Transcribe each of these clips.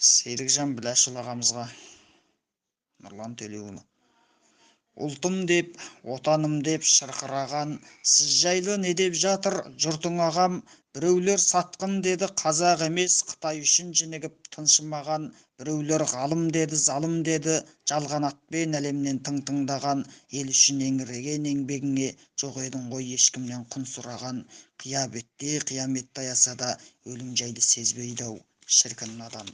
Серікжан Біләшұлы ағамызға, Нұрлан Төлеуұлы. Ұлтым деп, отаным деп шырқыраған, сіз жайлы не деп жатыр жұртың, ағам? Біреулер сатқын деді, қазақ емес, қытай үшін жінігіп тыншымаған. Біреулер ғалым деді, залым деді, жалған атпен әлемнен тың тыңдаған. Ел үшін еңіреген еңбегіңе жоқ едің ғой ешкімнен құн сұраған. Қиябетте қиямет таяса да, өлім жайлы сезбейді-ау шіркін надан.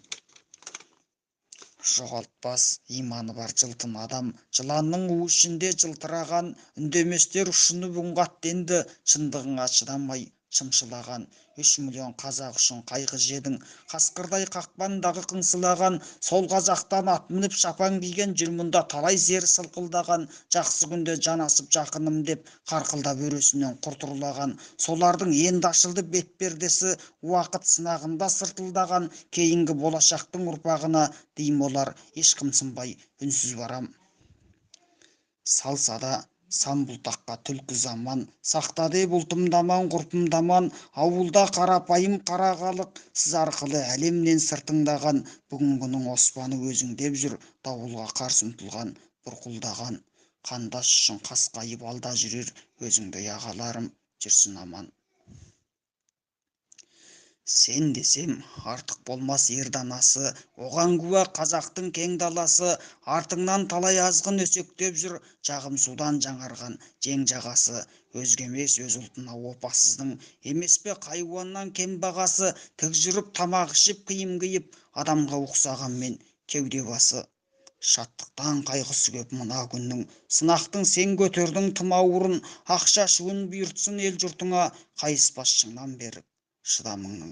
Жоғалтпас иманы бар жылтын адам, жыланның уы ішінде жылтыраған. Үндеместер ұшынып үн қатты енді, шындығыңа шыдамай шымшылаған. 3 миллион қазақ үшін қайғы жедің, қасқырдай қақпандағы қыңсылаған. Сол қазақтан ат мініп, шапан киген жүр мұнда талай зер сылқылдаған. Жақсы күнде жанасып, жақыным деп қарқылдап, өресінен құрт ұрлаған. Солардың енді ашылды бет пердесі, уақыт сынағында сыртылдаған. Кейінгі болашақтың ұрпағына деймін, олар еш қымсынбай үнсіз барам. Салса да сан бұлтаққа түлкі заман, сақта деп ұлтым да аман, ғұрпым да аман. Ауылда қарапайым қара халық сіз арқылы әлемнен сыр тыңдаған. Бүгінгінің Оспаны өзің деп жүр дауылға қарсы ұмтылған, бұрқылдаған. Қандас үшін қасқайып алда жүрер өзіңдей ағаларым жүрсін аман. Сен десем артық болмас ер данасы, оған куә қазақтың кең даласы. Артыңнан талай азғын өсектеп жүр, жағым судан жаңарған жең жағасы. Өзге емес, өз ұлтына опасыздың емес пе хайуаннан кем бағасы? Тік жүріп, тамақ ішіп, киім киіп, адамға ұқсағанмен кеуде басы. Шаттықтан қайғысы көп мына күннің, сынақтың сен көтердің тым ауырын. Ақ шашуын бұйыртсын ел жұртыңа, қайыспас шыңнан беріп шыдамыңның.